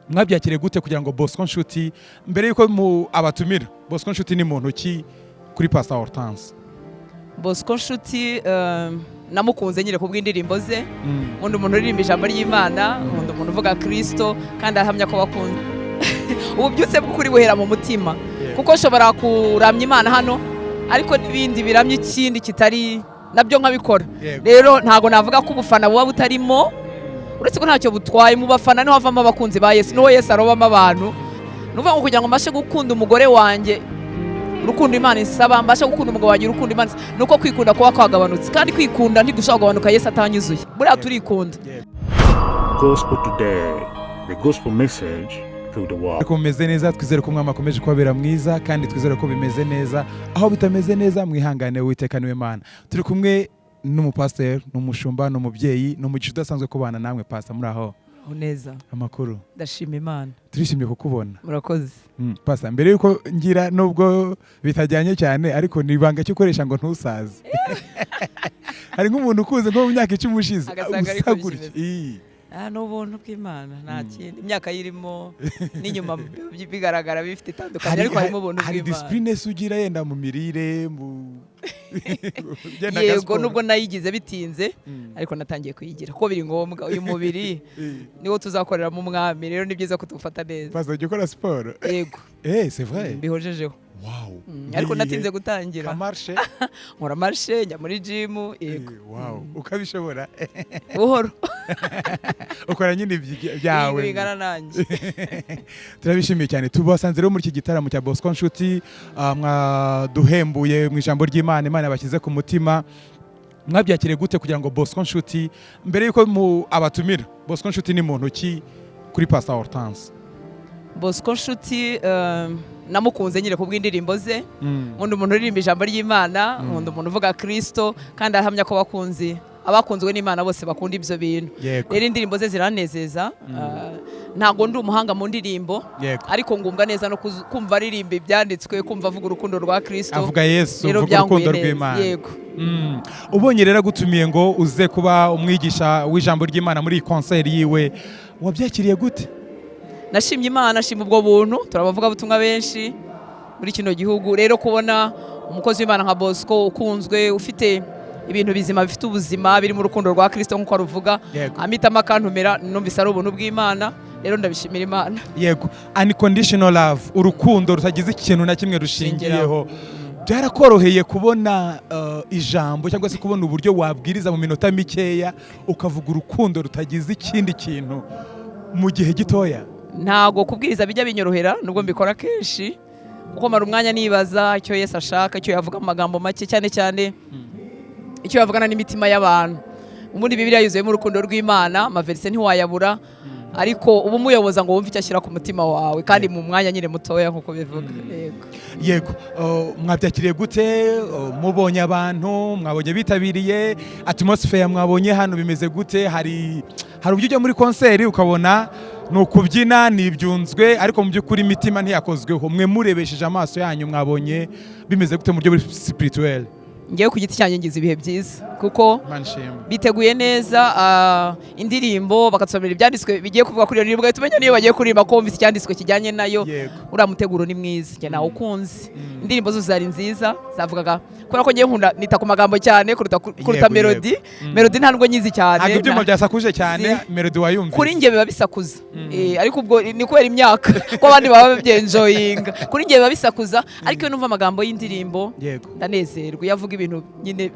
Mwabyakiriye gute kugira ngo Bosco Nshuti, mbere yuko mu abatumira, Bosco Nshuti ni muntu ki kuri Pastor Hortense? Bosco Nshuti, namukunze nyine kubw'indirimbo ze. Nkunda umuntu uririmba ijambo ry'Imana, nkunda umuntu uvuga Kristo kandi ahamya ko bakunze. Ububyutse bw'ukuri buhera mu mutima, kuko nshobora kuramya Imana hano, ariko n'ibindi biramya ikindi kitari nabyo nkabikora. Rero ntabwo navuga ko ubufana buba butarimo, uretse ko ntacyo butwaye. Mu bafana niho havamo abakunzi ba Yesu, niho Yesu arobamo abantu. Ni ukuvuga ngo kugira ngo mbashe gukunda umugore wanjye urukundo Imana isaba, mbashe gukunda umugabo wanjye urukundo Imana isaba, ni uko kwikunda kuba kwagabanutse. Kandi kwikunda ntigushobora kugabanuka Yesu atanyuzuye. Buriya turikunda. Gospel Today, the gospel message to the world. Ariko mumeze neza? Twizere ko Umwami akomeje kubabera mwiza, kandi twizere ko bimeze neza. Aho bitameze neza, mwihangane, Uwiteka niwe Mana. Turi kumwe n'umupasiteri, ni umushumba, ni umubyeyi, ni umugisha udasanzwe kubana namwe. Pastor, muri aho? Neza. Amakuru? Ndashima Imana. Turishimye kukubona. Murakoze. Pastor, mbere yuko ngira, nubwo bitajyanye cyane, ariko ni ibanga cyo ukoresha ngo ntusaze? Hari nk'umuntu ukuze nko mu myaka 10 ushize Agasanga ariko usa gutya. bikimeze. Ii. Ah, ni ubuntu bw'Imana, nta kindi. Imyaka yirimo n'inyuma bigaragara bifite itandukanye, ariko harimo ubuntu Hari bw'Imana. discipline se ugira, yenda mu mirire, mu genda Yego, siporo? nubwo nayigize bitinze, ariko natangiye kuyigira kuko biri ngombwa. Uyu mubiri niwo tuzakoreramo Umwami, rero ni byiza ko tuwufata neza. Pastor, ujya ukora siporo? Yego. Eh, c'est vrai? Mbihojejeho. Wow. Ariko natinze gutangira. Ka marche? Nkora marche, njya muri gym, yego. Wow, ukabishobora? Buhoro. Ukora nyine byawe. Bingana nanjye. Turabishimiye cyane. Tubasanze rero muri iki gitaramo cya Bosco Nshuti. Mwaduhembuye mu ijambo ry'Imana, Imana yabashyize ku mutima. Mwabyakiriye gute kugira ngo Bosco Nshuti, mbere yuko mu abatumira, Bosco Nshuti ni muntu ki kuri Pastor Hortense? Bosco Nshuti, namukunze nyine kubw'indirimbo ze. Nkunda umuntu uririmba ijambo ry'Imana, nkunda umuntu uvuga Kristo kandi ahamya ko abakunzi, abakunzwe n'Imana bose bakunda ibyo bintu. Rero indirimbo ze ziranezeza. Ntabwo ndi umuhanga mu ndirimbo, ariko ngumva neza no kumva aririmba ibyanditswe, kumva avuga urukundo rwa Kristo. Avuga Yesu. Rero Avuga byanguye urukundo neza. rw'Imana. Yego. Ubonye rero agutumiye ngo uze kuba umwigisha w'ijambo ry'Imana muri iyi concert yiwe, wabyakiriye gute? Nashimye Imana, nashima ubwo buntu. Turabavuga butumwa benshi muri kino gihugu, rero kubona umukozi w'Imana nka Bosco ukunzwe, ufite ibintu bizima, bifite ubuzima, biri mu rukundo rwa Kristo nk'uko aruvuga, amitamo akantumira, numvise ari ubuntu bw'Imana. Rero ndabishimira Imana. Yego, unconditional love, urukundo rutagize ikintu na kimwe rushingiyeho. Byarakoroheye kubona ijambo cyangwa se kubona uburyo wabwiriza mu minota mikeya, ukavuga urukundo rutagize ikindi kintu mu gihe gitoya? Ntabwo kubwiriza bijya binyorohera, nubwo mbikora kenshi, kuko mara umwanya nibaza icyo Yesu ashaka, icyo yavuga mu magambo make, cyane cyane icyo yavugana n'imitima y'abantu. Ubundi Bibiliya yuzuyemo urukundo rw'Imana, amaverise ntiwayabura, ariko uba umuyoboza ngo wumve icyo ashyira ku mutima wawe, kandi mu mwanya nyine mutoya nk'uko bivuga. Yego. Yego. Mwabyakiriye gute? Mubonye abantu mwabonye bitabiriye, atmosphere mwabonye hano bimeze gute? Hari uburyo ujya muri concert ukabona ni ukubyina, ni ibyunzwe, ariko mu by'ukuri imitima ntiyakozweho. Mwe murebesheje amaso yanyu, mwabonye bimeze gute mu buryo buri spirituel? Ngewe ku giti cyanjye ngize ibihe byiza, kuko Imana ishimwe. biteguye neza, indirimbo, bakadusomera ibyanditswe bigiye kuvuga kuri iyo ndirimbo, ugahita umenya niyo bagiye kuririmba ko wumvise icyanditswe kijyanye nayo. Uriya muteguro ni mwiza, njye nawukunze. Indirimbo zose zari nziza, zavugaga, kubera ko ngiye nkunda nita ku magambo cyane kuruta melody. Melody nta nubwo nyizi cyane. Ntabwo ibyuma byasakuje cyane, melody wayumvise? Kuri njye biba bisakuza. Ariko ubwo ni kubera imyaka, ko abandi baba babyenjoyinga. Kuri njye biba bisakuza, ariko iyo numva amagambo y'indirimbo ndanezerwa. Iyo avuga ibintu nyine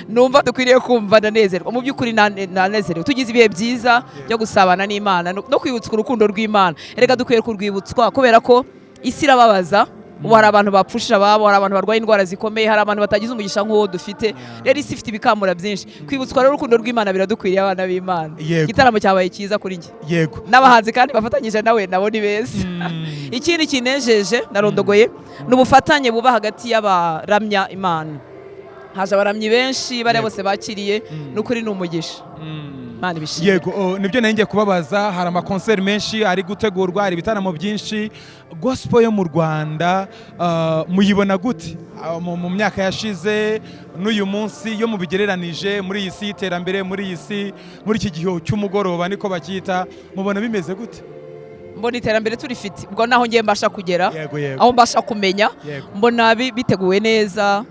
numva dukwiriye kumva, ndanezerwa. Mu by'ukuri nanezerewe. Tugize ibihe byiza byo gusabana n'Imana no kwibutswa urukundo rw'Imana. Erega dukwiye kurwibutswa, kubera ko isi irababaza. Ubu hari abantu bapfushije ababo, hari abantu barwaye indwara zikomeye, hari abantu batagize umugisha nk'uwo dufite. Rero isi ifite ibikamura byinshi. Kwibutswa rero urukundo rw'Imana biradukwiriye, abana b'Imana. Igitaramo cyabaye cyiza kuri njye. N'abahanzi kandi bafatanyije nawe nabo ni beza. Ikindi kinejeje, narondogoye, ni ubufatanye buba hagati y'abaramya Imana. Haje abaramyi benshi, bariya bose bakiriye, ni ukuri ni umugisha. Imana ibishimire. Yego, nibyo nari ngiye kubabaza. Hari amakonseri menshi ari gutegurwa, hari ibitaramo byinshi. Gospel yo mu Rwanda muyibona gute? Mu myaka yashize n'uyu munsi, iyo mubigereranije muri iyi si y'iterambere, muri iyi si, muri iki gihe cy'umugoroba niko bacyita, mubona bimeze gute? Mbona iterambere turifite, ubwo naho ngiye mbasha kugera, yego yego aho mbasha kumenya, mbona biteguwe neza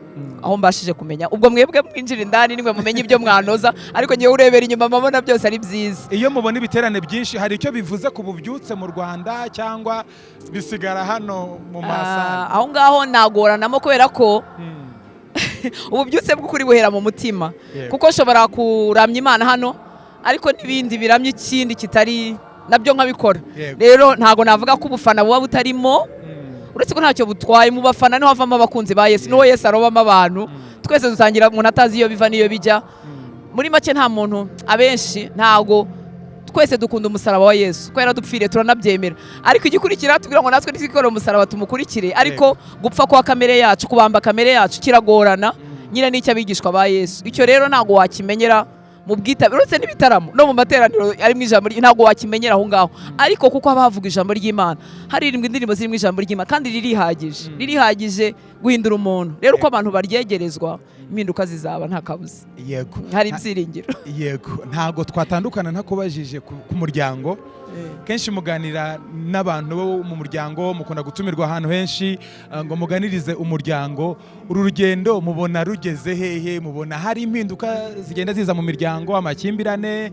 aho mbashije kumenya. Ubwo mwebwe mwinjira indani nimwe mumenye ibyo mwanoza, ariko ngewe urebera inyuma mbona byose ari byiza. Iyo mubona ibiterane byinshi, hari icyo bivuze ku bubyutse mu Rwanda cyangwa bisigara hano mu masare? Aho ngaho nagoranamo kubera ko ububyutse bw'ukuri buhera mu mutima, kuko nshobora kuramya Imana hano, ariko n'ibindi biramya ikindi kitari nabyo nkabikora. Rero ntago navuga ko ubufana buba butarimo, uretse ko ntacyo butwaye. Mu bafana niho havamo abakunzi ba Yesu, niho Yesu arobamo abantu. Twese dutangira umuntu atazi iyo biva n'iyo bijya. Muri make, nta muntu, abenshi ntago, twese dukunda umusaraba wa Yesu ko yaradupfiriye, turanabyemera, ariko igikurikira tubwira ngo natwe ntitwikorere umusaraba tumukurikire. Ariko gupfa kwa kamere yacu, kubamba kamere yacu kiragorana nyine, n'icyo abigishwa ba Yesu. Icyo rero ntabwo wakimenyera mu bwitabire, uretse n'ibitaramo no mu materaniro ari mu ijambo, ntabwo wakimenyera aho ngaho. Ariko kuko haba havuga ijambo ry'Imana, haririmbwa indirimbo zirimo ijambo ry'Imana, kandi ririhagije, ririhagije guhindura umuntu. Rero uko abantu baryegerezwa, impinduka zizaba nta kabuza. Hari ibyiringiro. Yego, ntabwo twatandukana ntakubajije ku muryango. Kenshi muganira n'abantu bo mu muryango, mukunda gutumirwa ahantu henshi ngo muganirize umuryango. Uru rugendo mubona rugeze hehe? Mubona hari impinduka zigenda ziza mu miryango, amakimbirane,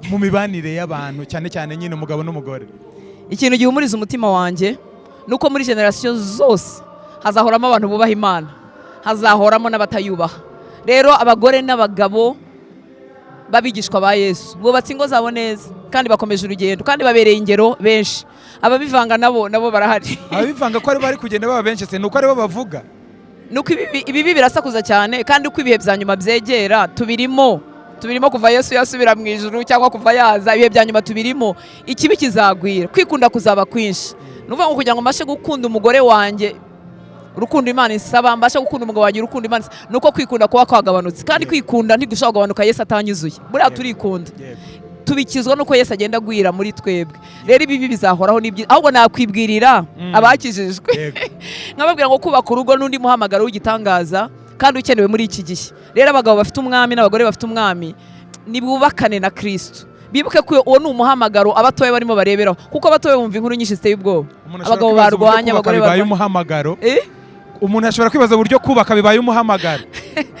mu mibanire y'abantu, cyane cyane nyine umugabo n'umugore? Ikintu gihumuriza umutima wanjye ni uko muri generasiyo zose hazahoramo abantu bubaha Imana, hazahoramo n'abatayubaha. Rero abagore n'abagabo b'abigishwa ba Yesu bubatse ingo zabo neza kandi bakomeje urugendo kandi babereye ingero benshi. Ababivanga nabo barahari. Ababivanga ko ari bari kugenda baba benshi se, ni uko aribo bavuga? Nuko ibibi birasakuza cyane, kandi uko ibihe bya nyuma byegera, tubirimo kuva Yesu yasubira mu ijuru cyangwa kuva yaza, ibihe bya nyuma tubirimo. Ikibi kizagwira, kwikunda kuzaba kwinshi. Ni ukuvuga ngo kugira ngo mbashe gukunda umugore wanjye urukundo Imana isaba, mbashe gukunda umugabo wanjye urukundo Imana isaba, ni uko kwikunda kuba kwagabanutse. Kandi kwikunda ntigushobora kugabanuka Yesu atanyuzuye. Buriya turikunda, tubikizwa nuko Yesu agenda agwira muri twebwe. Rero ibibi bizahoraho n'ibyiza. Ahubwo nakwibwirira abakijijwe, nkababwira ngo kubaka urugo n'undi muhamagaro w'igitangaza kandi ukenewe muri iki gihe. Rero abagabo bafite umwami n'abagore bafite umwami nibubakane na Kristo, bibuke ko uwo ni umuhamagaro abatoya barimo bareberaho, kuko abatoya bumva inkuru nyinshi ziteye ubwoba. Umuntu ashobora Abagabo kwibaza uburyo barwanya, kubaka abagore bibaye barwanya. umuhamagaro. Eh? Umuntu ashobora kwibaza uburyo kubaka bibaye umuhamagaro.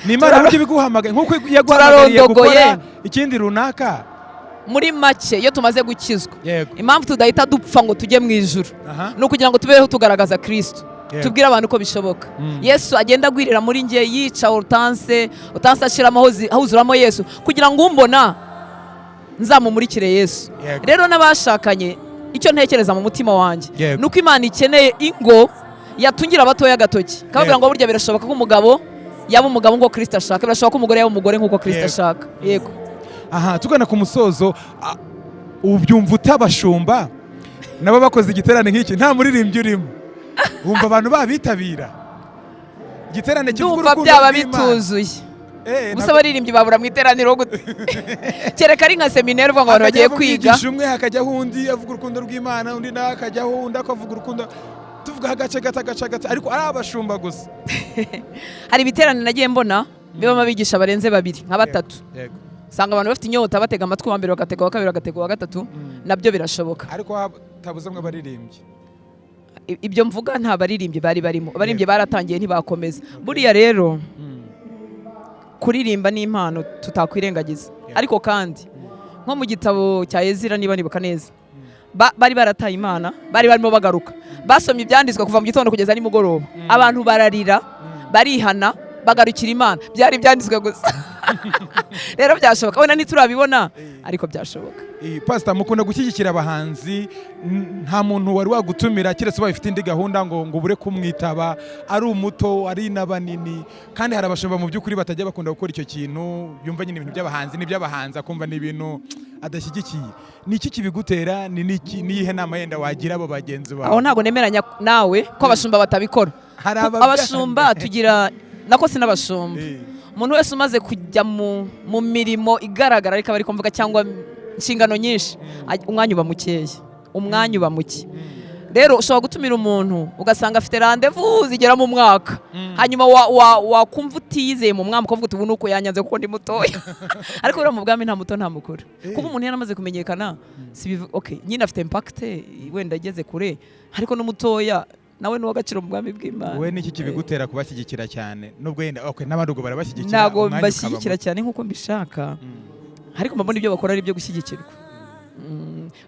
Ni Imana buryo ibiguhamagaye nk'uko yaguhamagariye Turarondogoye. gukora ikindi runaka. Muri make, iyo tumaze gukizwa, impamvu tudahita dupfa ngo tujye mu ijuru ni ukugira ngo tubeho tugaragaza Kristo, tubwire abantu ko bishoboka. Yesu agenda agwirira muri njye, yica Hortense, Hortense ashiramo, huzuramo Yesu, kugira ngo umbona nzamumurikire Yesu. Rero n'abashakanye, icyo ntekereza mu mutima wanjye ni uko Imana ikeneye ingo yatungira abatoya agatoki, kababwira ngo burya birashoboka ko umugabo yaba umugabo nk'uko Kristo ashaka, birashoboka ko umugore yaba umugore nk'uko Kristo ashaka. Yego. Aha tugana ku musozo, ubyumva utabashumba nabo bakoze igiterane nk'iki nta muririmbyi urimo, wumva abantu babitabira igiterane kivuga Ndumva urukundo byaba rw'Imana? bituzuye. Gusa abaririmbyi babura mu iteraniro gute? Kereka ari nka seminari uvuga ngo abantu bagiye Hakajyaho kwiga. umwigisha umwe, hakajyaho undi avuga urukundo rw'Imana, undi nawe akajyaho, undi akavuga urukundo, tuvuga agace gato, agace gato, ariko ari abashumba gusa. Hari ibiterane nagiye mbona bibamo abigisha barenze babiri, nka batatu. Usanga abantu bafite inyota, batega amatwi uwa mbere, bagatega uwa kabiri, bagatega uwa gatatu. Nabyo birashoboka. Ariko hatabuzemo abaririmbyi. Ibyo mvuga nta baririmbyi bari barimo. Abaririmbyi baratangiye ntibakomeza. Buriya rero kuririmba ni impano tutakwirengagiza, ariko kandi nko mu gitabo cya Ezira, niba nibuka neza, bari barataye Imana, bari barimo bagaruka, basomye ibyanditswe kuva mu gitondo kugeza nimugoroba, abantu bararira, barihana, bagarukira Imana. Byari ibyanditswe gusa. Rero byashoboka, wenda ntiturabibona, ariko byashoboka. Pastor, mukunda gushyigikira abahanzi. Nta muntu wari wagutumira keretse ubaye ufite indi gahunda ngo ubure kumwitaba, ari umuto ari n'abanini. Kandi hari abashumba mu by'ukuri batajya bakunda gukora icyo kintu, yumva nyine ibintu by'abahanzi n'iby'abahanzi, akumva ni ibintu adashyigikiye. Ni iki kibigutera? Ni niki, niyihe nama yenda wagira abo bagenzi bawe? Aho ntabwo nemeranya nawe ko abashumba batabikora. Hari ababyanga. Abashumba tugira nako si n'abashumba, umuntu wese umaze kujya mu mirimo igaragara, ariko aba ari mvuga cyangwa inshingano nyinshi, umwanya uba mukeya, umwanya uba muke. Rero ushobora gutumira umuntu ugasanga afite rendez-vous zigera mu mwaka, hanyuma wakumva utiyizeye mu mwami, ukavuga uti: "Ubu ni uko yanyanze kuko ndi mutoya." Ariko buriya mu bwami nta muto nta mukuru. Kuba umuntu yaramaze kumenyekana si okay, nyine afite impact, wenda ageze kure, ariko n'umutoya nawe ni uw'agaciro mu bwami bw'Imana. Wowe niki kibigutera kubashyigikira cyane, nubwo yenda, okay, n'abandi ubwo barabashyigikira, Ntabwo umwanya ukaba mbashyigikira muto? cyane nk'uko mbishaka, ariko mbona ibyo bakora ari ibyo gushyigikirwa.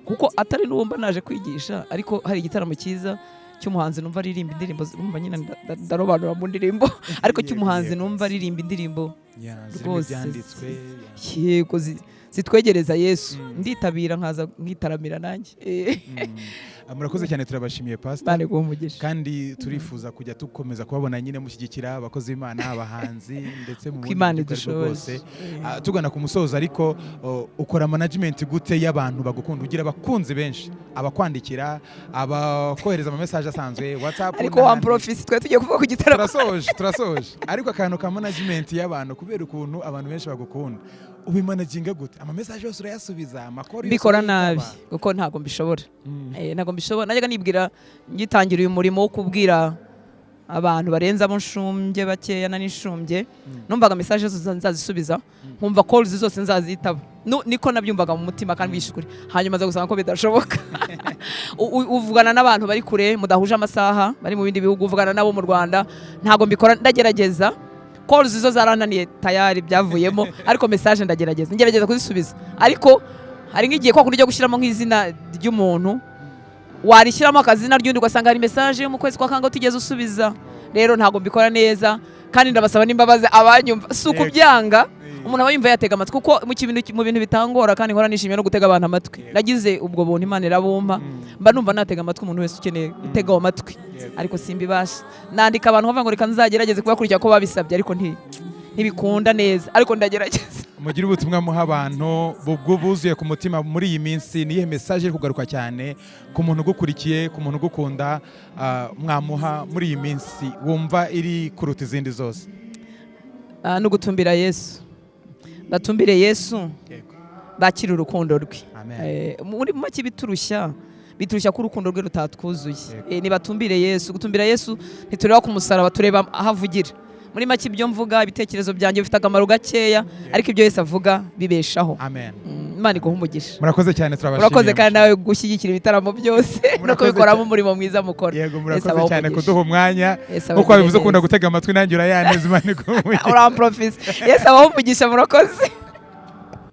Kuko atari n'uwo mba naje kwigisha, ariko hari igitaramo cyiza cy'umuhanzi numva aririmba indirimbo, numva nyine ndarobanura mu ndirimbo, ariko cy'umuhanzi numva aririmba indirimbo Yeah, zirimo rwose ibyanditswe. Yego, zitwegereza Yesu, nditabira nkaza nkitaramira nanjye. Murakoze cyane, turabashimiye, Pastor. Imana iguhe umugisha. Kandi turifuza kujya dukomeza kubabona nyine mushyigikira abakozi b'Imana, abahanzi, ndetse mu Uko bundi Imana buryo ubwo aribwo idushoboje. bwose. Tugana ku musozo, ariko ukora management gute y'abantu bagukunda? Ugira abakunzi benshi, abakwandikira, abakohereza ama message asanzwe, WhatsApp Ariko n'ahandi. wa profisi, twari tugiye kuvuga ku gitaramo. Turasoje, turasoje. Ariko akantu ka management y'abantu, kubera ukuntu abantu benshi bagukunda, ubimanaginga gute? Ama message yose urayasubiza? Amakuru yose Mbikora urayitaba? nabi, kuko ntabwo mbishobora. Ntabwo mbishobora. Najyaga nibwira ngitangira uyu murimo wo kubwira abantu barenze abo nshumbye, bakeya nari nshumbye, numvaga message zose nzazisubiza, nkumva calls zose nzazitaba. Niko nabyumvaga mu mutima kandi bishe ukuri. Hanyuma nza gusanga ko bidashoboka. Uvugana n'abantu bari kure mudahuje amasaha, bari mu bindi bihugu, uvugana nabo mu Rwanda. Ntabwo mbikora, ndagerageza. Calls zo zarananiye, tayari byavuyemo, ariko message ndagerageza, ngerageza kuzisubiza. Ariko hari nk'igihe kwa kundi ujya gushyiramo nk'izina ry'umuntu, warishyiramo akazina ry'undi, ugasanga hari message yo mu kwezi kwa kangahe utigeze usubiza. Rero ntabwo mbikora neza, kandi ndabasaba n'imbabazi abanyumva. Si ukubyanga, umuntu aba yumva yatega amatwi, kuko mu bintu bitangora kandi nkora nishimiye no gutega abantu amatwi. Nagize ubwo buntu, Imana irabumpa, mba numva natega amatwi umuntu wese ukeneye gutega amatwi, ariko simbibasha. Nandika abantu bavuga ngo reka nzagerageze kubakurikira ko babisabye, ariko ntibikunda neza, ariko ndagerageza. Mugire ubutumwa muha abantu bubwo buzuye ku mutima muri iyi minsi. Niyihe message iri kugaruka cyane ku muntu ugukurikiye, ku muntu ugukunda, mwamuha muri iyi minsi wumva iri kuruta izindi zose? No gutumbira Yesu. Batumbire Yesu, bakire urukundo rwe. Amen. Muri make biturushya ko urukundo rwe rutatwuzuye. Nibatumbire Yesu. Gutumbira Yesu, ntitureba ku musaraba, tureba aho avugira. Muri make, ibyo mvuga, ibitekerezo byanjye bifite akamaro gakeya, ariko ibyo Yesu avuga bibeshaho. Amen. Imana iguhe umugisha. Murakoze cyane, turabashimiye. Murakoze kandi nawe gushyigikira ibitaramo byose no Murakoze kubikoramo cyane. umurimo mwiza mukora. Yego, Yesu murakoze abahe cyane umugisha. kuduha umwanya. Yesu Nkuko abagire wabivuze, ukunda neza. gutega amatwi, nanjye urayaneza. Imana iguhe umugisha. Uramprofisi. Yesu abahe umugisha, murakoze.